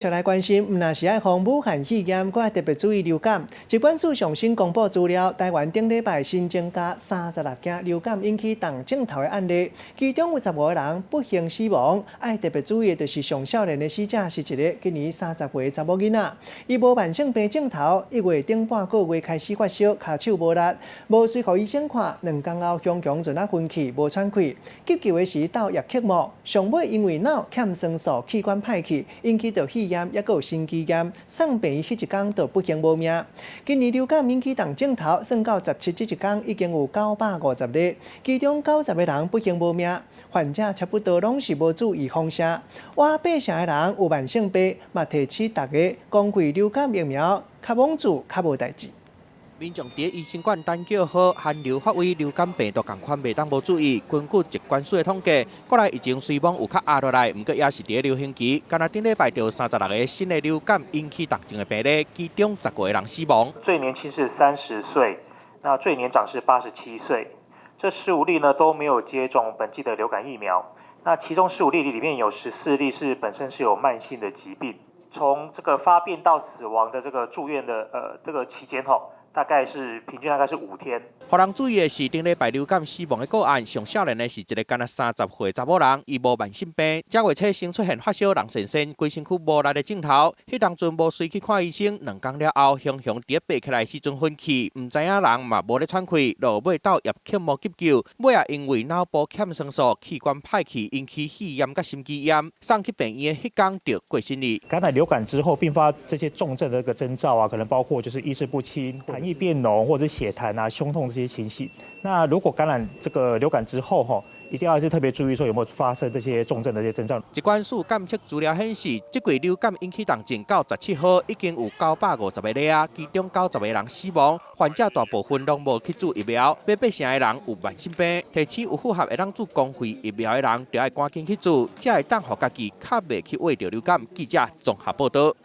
再來關心，毋但是愛防武漢肺炎，閣愛特別注意流感。疾管署上新公布資料，台灣頂禮拜新增加36件流感引起重症頭的案例，其中有15個人不幸死亡。愛特別注意的就是上少年的死者是一个今年30歲查某囡仔，伊無慢性病症頭，1月頂半個月開始發燒，跤手無力，無隨予醫生看，2工後胸腔陣仔昏去，無喘氣，急救的時鬥葉克膜，上尾因為腦欠酸素，器官歹去，引起著肺炎，抑閣有心肌炎，送病院彼一工就不幸無命。今年流感引起重症頭，算到17這一工已經有950例，其中90個人不幸無命。患者差不多攏是無注意風聲。倚八成的人有慢性病，嘛提醒大家公費流感疫苗較罔注較無代誌。民眾佇醫生館等叫號，寒流發威，流感病毒仝款袂當無注意。根據疾管署的統計，國內疫情雖罔有較壓落來，毋過也是佇咧流行期。干焦頂禮拜就有36個新的流感引起重症的病例，其中15個人死亡。最年輕是30歲，那最年長是87歲。這15例呢都沒有接種本劑的流感疫苗。那其中15例裡面有14例是本身是有慢性的疾病，從這個發病到死亡的這個住院的這個期間吼，大概是平均大概是5天。予人注意的是，頂禮拜流感死亡的個案，上少年的是一个干焦30歲查某人，伊無慢性病，這月初先出現發燒、人神神、規身軀無力的症頭，彼當陣無隨去看醫生，2工了後，雄雄佇咧爬起來時陣昏去，毋知影人嘛無咧喘氣，落尾鬥葉克膜急救，尾仔因為腦部欠酸素、器官歹去，引起肺炎佮心肌炎，送去病院的彼工就過身去。感染流感之後，併發這些重症的一個徵兆啊，可能包括就是意識不清、痰液變濃，或者血痰啊、胸痛這些情形。那如果感染這個流感之後，吼，一定要是特別注意說有沒有發生這些重症的這些徵兆。疾管署監測資料顯示，這季流感引起重症到17號已經有950個例啊，其中90個人死亡。患者大部分攏無去注疫苗，欲八成的人有慢性病。提醒有符合會當注公費疫苗的人，著愛趕緊去注，才會當予家己較袂去秽著流感。記者綜合報導。